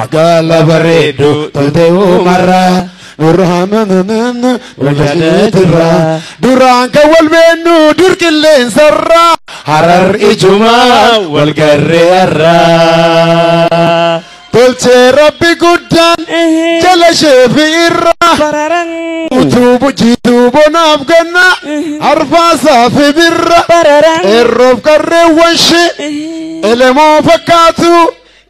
Magaala bareedu tolte uumarraa nurraa duraan kan wal beennu dur qilleensarraa Harar ijumaa wal garree har'aa. Tolchee Rabbi guddaan jala ishee fi irraa utuu jiituu bonaaf ganna arfaasaa fi birra qeerroof qarreewwan ishee elemoo fakkaatu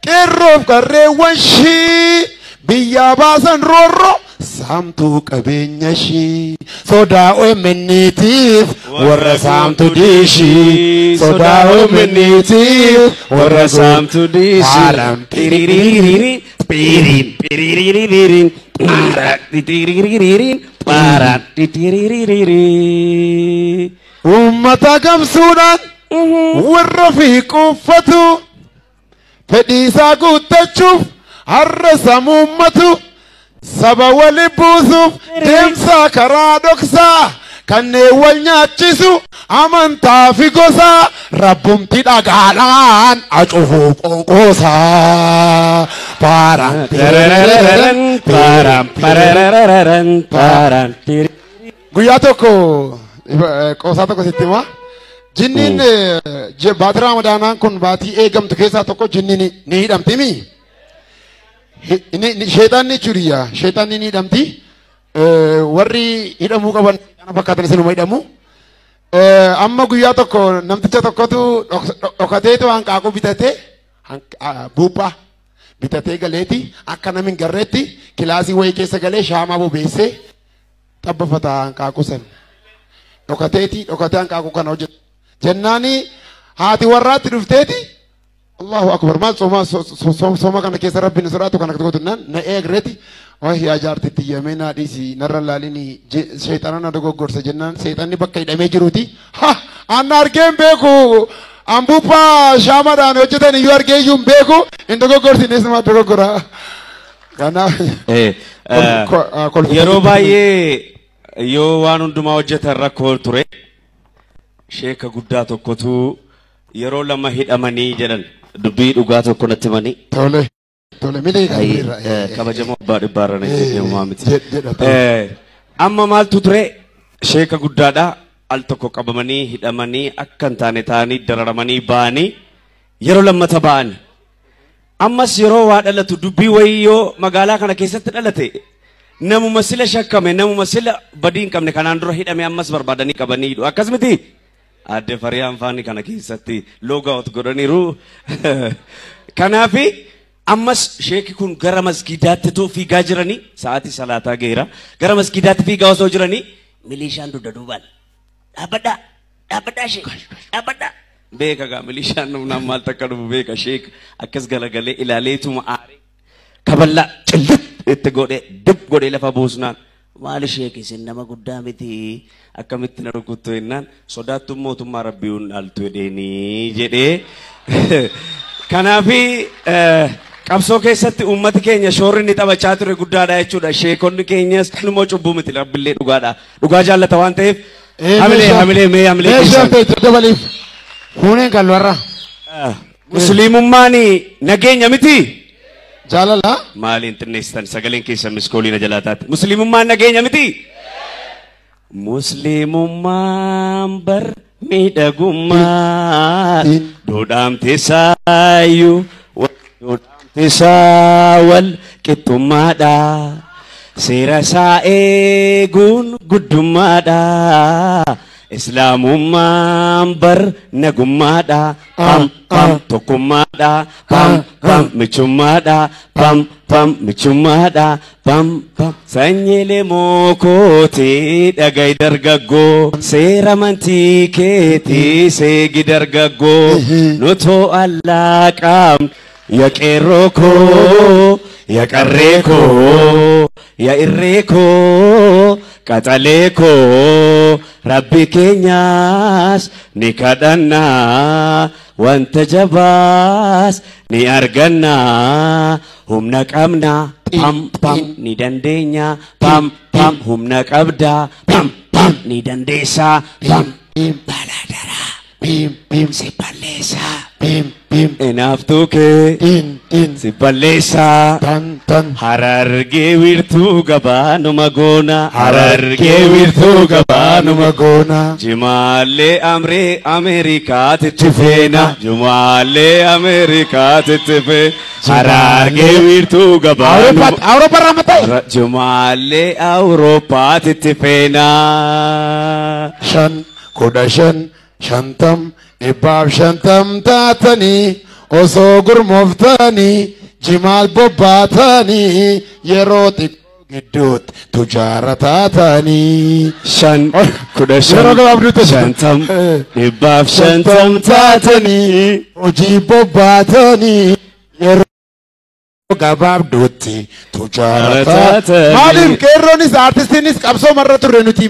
qeerroof qarreewwan ishee biyyaa baasan roorroo saamtuu qabeenya ishee sodaa OMN'tiif warra saamtu diishii sodaa OMN'tiif warra saamtu diishii. Haaram Piriririn, pirin, piriririn, para, titiriririn, para, titiririri. Uummata gamsuudhaan warra fi quuffatu fedhii isaa guuttachuuf har'a samuummatu saba wali buusuuf deemsa karaa dhoksaa kanneen wal nyaachisu amantaa fi gosaa rabbumti dhagaadhaan acufuuf qonqoosaa. Paaraan Tararararan, param, pararararan, param, tiri. Guyyaa tokko qoosaa tokko sitti himaa. Jinniin baatii Ramadaanaan kun baatii eegamtu keessaa tokko jinniin ni hidhamti mi? Sheexanni jechuudha. Sheexanni ni hidhamti. Warri hidhamuu qaban kana fakkaatan isinuma hidhamu. Amma guyyaa tokko namticha tokkotu dhokateetu hanqaaquu bitatee buuphaa bitatee galeeti akka namni hin garreetti kilaasii wayii keessa galee shaamaa bobeessee xabbafata hanqaaquu sana. Dhokateeti dhokatee hanqaaquu kana hojjeta. Jennaani haati warraatti dhufteeti Allahu akbar maal sooma sooma kana keessa rabbiin sodaatu kana gootu naan na eegreeti. Wahi yaa jaartitti yamee naa dhiisi narra laalini sheexana na dogoggorse jennaan seexanni bakka hidhamee jiruuti. Ha anna argee hin beeku ambuuphaa shaamaadhaan hojjetan iyyuu argee iyyuu hin beeku hin dogoggorsinees nama dogoggora. Kanaaf Yeroo baay'ee yoo waan hundumaa hojjetan rakkoo ture. Sheeka guddaa tokkotu yeroo lama hidhamanii jedhan dubbii dhugaa tokko natti himanii. Tole tole miidhagee kan irra. Kabajamoo abbaa dhibbaarra na jedhamu miti. Jedha tole. Amma maaltu ture sheeka guddaadha al tokko qabamanii hidhamanii akka hin taane ta'anii dararamanii ba'anii yeroo lammata ba'an. Ammas yeroo waa dhalatu dubbii wayii yoo magaalaa kana keessatti dhalate namuma sila shakkame namuma sila badii hin qabne kanaan dura hidhame ammas barbaadanii qabanii hidhu akkas miti. Aadde Fariyaan faani kana keessatti loogaawot godhaniiru. Kanaafi ammas sheeki kun gara masgiidaatti too fiigaa jiranii sa'aatii salaataa geera gara masgiidaatti fiigaa osoo jiranii milishaan dugda duubaan dhaabbadhaa dhaabbadhaa sheek dhaabbadhaa. Beeka gaa milishaan humnaan maal takka dhufu beeka sheek akkas galagalee ilaaleetuma aaree kaballaa cillit itti godhee dib godhee lafa buusnaan maali sheek isin nama guddaa miti akkamitti na rukuttu jennaan sodaattuun mootummaa rabbii hun dhaaltu jedheenii jedhee. Kanaafi qabsoo keessatti uummati keenya shoorri inni taphachaa ture guddaadha jechuudha. Sheekonni keenyas immoo cubbuu miti rabbillee dhugaadha. Dhugaa jaallata waan ta'eef hamilee hamilee mee hamilee Meeshaa keessan. ta'e dabaliif. Fuuneen kan warra. Musliimummaan nageenya miti. Jaalala. Maaliin xinneessitan sagaleen keessan miskoolii na jalaa taate. Musliimummaan nageenya miti. Musliimummaan bar miidhagummaa duudhaamte saayyuu duudhaamte saa wal qixxummaadha. Seera isaa eeguun guddummaadha. Islaamummaan bar nagummaadha. Pam pam tokkummaadha. Pam pam michummaadha. Pam pam michummaadha. Pam pam sanyiilee mookooti dhagai dargaggoo. Seera amantii keetii seegi dargaggoo. Nutoo allaa qaamnu ya qeerroo koo ya qarree koo ya irree koo qaxalee koo rabbi keenyas ni kadhannaa wanta jabaas ni argannaa humna qabna pam pam ni dandeenya pam pam humna qabda pam pam ni dandeessaa pam baladaraa Bim bim si balleessaa. Bim bim. Inaaftuu kee. Din din. Si balleessaa. Tan tan. Harargee wiirtuu gabaa numa goona. Harargee wiirtuu gabaa numa Numa goona. Jimaalee amree Ameerikaatitti feena. Jimaalee Ameerikaatitti feena. Harargee wiirtuu gabaa numa Awurooppaa irraa mataa? Jimaalee Awurooppaatitti feena. 5 15 50 150 taatanii osoo gurmooftanii jimaal bobbaatanii yeroo xiqqoo gidduutti tujaara taatanii. 5 15 Yeroo gabaabduutti 50 150 taatanii hojii bobbaatanii yeroo gabaabduutti tujaara taatanii. Maaliif qeerroonis aartistiinis qabsoo marra turre nuti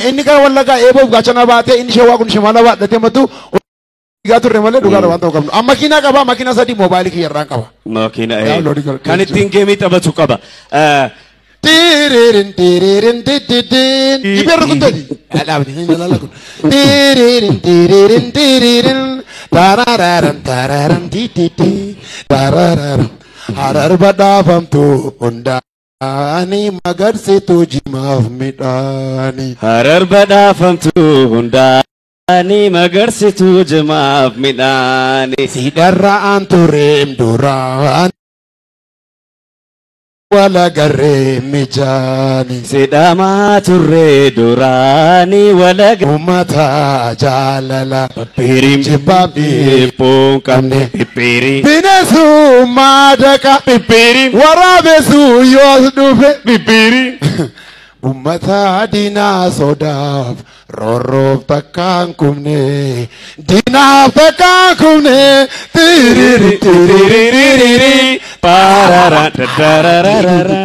inni gara Wallaggaa eeboof gaachana baatee inni shawaa kun shimala baadhatee matu dhiigaa turre malee dhugaadha waan ta'uu qabnu. Amma makiinaa qaba, makiinaa 3 moobaayilii kiyya irraan qaba. Makiina Download godhe. kan ittiin geemii taphatu qaba. Tiriirin tiriirin tittitiin. Dhibee rukuttooti. Dhaabni hin jalaala kun. Tiriirin tiriirin tiriirin. Tarararan tararan tittitii. Tarararan. Harar badhaafamtu hundaani magarsitu jimaaf midhaani. Harar badhaafamtu hundaani magarsitu jimaaf midhaani. Sidarra'aan tureem duraan walagarree mijaani. Sidhamaa turre duraani walaga. Uummata jaalala Pippiiriin jibbaaf dhibboon qabne qabne. pippiiriin. Bineensummaa daqa Pippiiriin. waraabessu yoos dhufe. Pippiiriin. Uummata diinaa sodaaf roorroof takkaan kumne diinaaf takkaan kumne tiriiri tiriiri Tiriririri parara darararara.